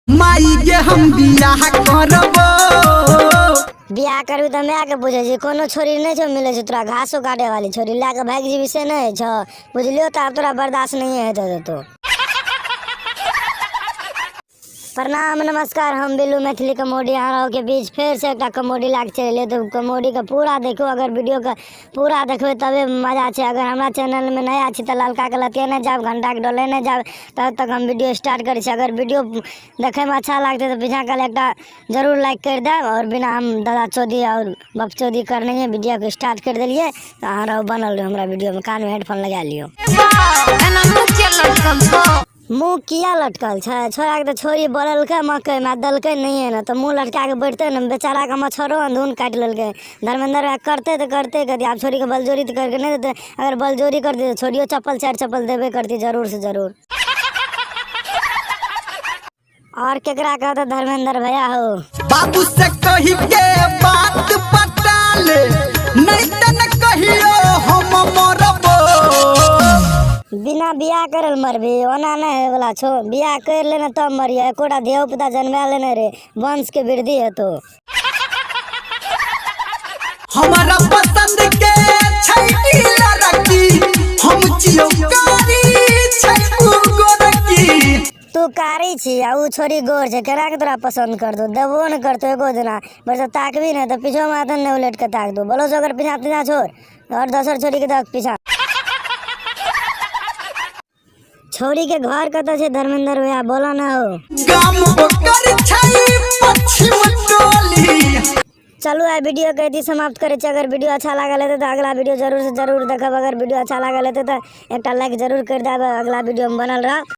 माई गे हम बियाह करबो। बियाह करबी तऽ मायके बुझै छी, कोनो छोरी नहि छौ मिलै छै तोरा, घासो काटे वाली छोरी लए कऽ भागि जेबी से नहि छौ बुझलियौ, तऽ आब तोरा बर्दाश्त नहीं हेतौ तो। प्रणाम नमस्कार, हम बिल्लू मैथिली कॉमेडी अहाँ के बीच फेर से एकटा कॉमेडी लए कऽ चलि एलियै। तऽ कॉमेडीके पूरा देखू, अगर वीडियोके पूरा देखबै तबे मजा छै। अगर हमरा चैनलमे नया छी तऽ ललका के लतियेने जायब, घंटाके डोलेने जायब, तब तक हम वीडियो स्टार्ट करै छी। अगर वीडियो देखैमे अच्छा लागतै तऽ पीछाँ काल एकटा जरूर लाइक करि देब। आओर बिना हम दादा चौधरी आओर बाप चौधरी करने वीडियोके स्टार्ट करि देलियै, तऽ अहाँ रहू बनल रहू हमरा वीडियोमे, कानमे हेडफोन लगा लियौ। एना मुँह किया लटकल छौ? मुँह किया लटकल छै? छोड़ाके तऽ छोरी बोललकै मकइमे देलकै नहिए ने, तऽ मुँह लटका कऽ बैठतै ने बेचाराके। मच्छरो अंधून काटि लेलकै। धर्मेंद्र भाई करतै तऽ करतै कथी? आब छोरीके बलजोरी तऽ करिके नहि देतै। अगर बलजोरी करतै तऽ छोरियो चप्पल चारि चप्पल देबे करतै जरूर से जरूर। और केकरा कहतै धर्मेंद्र भैया हो? बाबू से कही के बात पटा ले, नहीं त न कहियो हम मरबो। बिना बियाह करल मरबी ओना नहि होय वाला छौ, बियाह कर लेने तब मरिए। एकोटा धियो पुता जन्मा लेने रे, वंश के वृद्धि हेतो। हमारा पसंद के छै ई लड़की, हम छियौ कारी छै उ गोरकी। तू कारी छी आ उ छोरी गोर छै, केना के तोरा पसंद करतौ? देबो ने करतौ एको दिना। बस ताकबी ने तऽ पीछो में आतन ने उलट के ताक दो। बोलो ओकर पीछा पीछा छोड़ और दोसर छोरी के देख पीछा। छोरी के घर कतऽ छै धर्मेंद्र भैया, बोलो ना हो? गाम ओकर छै पश्चिम टोली। चलू आइ वीडियो के एतहि समाप्त करै छी। अगर वीडियो अच्छा लागल हेतै तऽ अगला वीडियो जरूर से जरूर देखब। अगर वीडियो अच्छा लागल हेतै तऽ एकटा लाइक जरूर करि देब। अगला वीडियो में बनल रह।